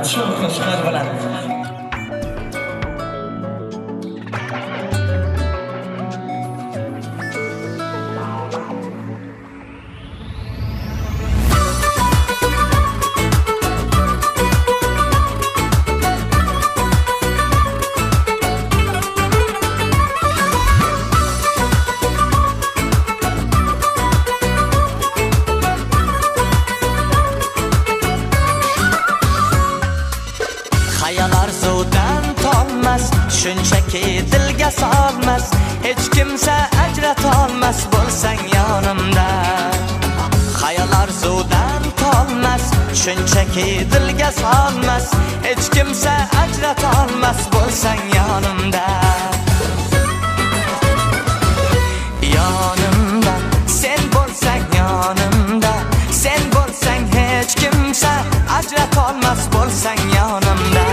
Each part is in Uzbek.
Rahmat, shu qo'shiqlar bilan. Shunchaki dilga solmas, hech kimsa ajratolmas bo'lsang yonimda. Xayol orzudan tolmas, shunchaki dilga solmas, hech kimsa ajratolmas bo'lsang yonimda. Yonimda sen bo'lsang yonimda, sen bo'lsang hech kimsa ajratolmas bo'lsang yonimda.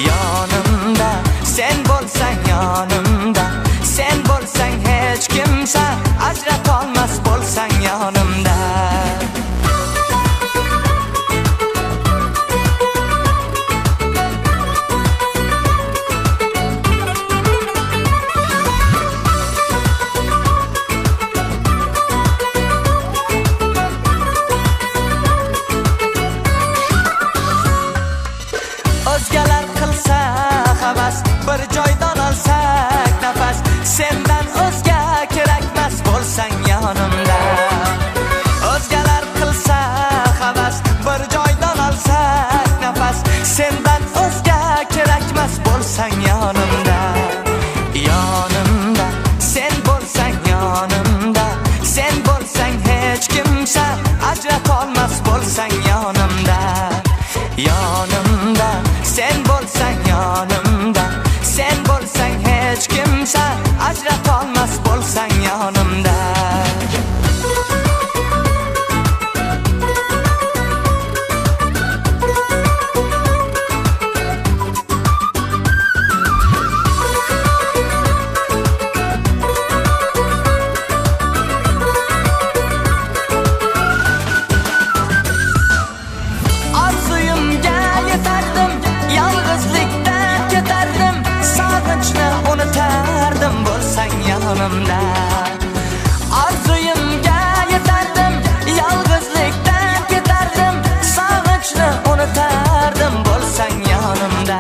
Yonimda sen bo'lsang yonimda, sen bo'lsang hech kimsa ajratolmas bo'lsang yonimda. O'zgalar qilsa havas, bir joydan olsak nafas, sendan o'zga kerakmas bo'lsang yonimda. O'zgalar qilsa havas, bir joydan olsak nafas, sendan o'zga kerakmas bo'lsang yonimda. Yonimda sen bo'lsang yonimda, sen bo'lsang hech kimsa ajratolmas bo'lsang yonimda. Yonimda sen bo'lsang yonimda, sen bo'lsang hech kimsa ajratolmas bo'lsang yonimda. Arzuyimga yetardim, yolg'izlikdan ketardim, sog'inchni unutardim bo'lsang yonimda. Arzuyimga yetardim, yolg'izlikdan ketardim, sog'inchni unutardim bo'lsang yonimda.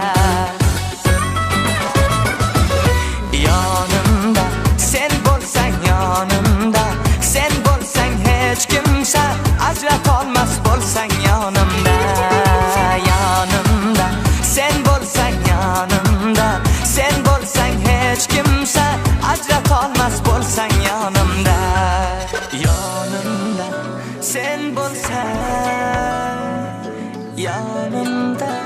Yonimda sen bo'lsang yonimda, sen bo'lsang hech kimsa ajratolmas bo'lsang yonimda. Yonimda sen bo'lsang yonimda, sen bo'lsang hech kimsa ajratolmas bo'lsang yonimda. Yonimda sen bo'lsang yonimda.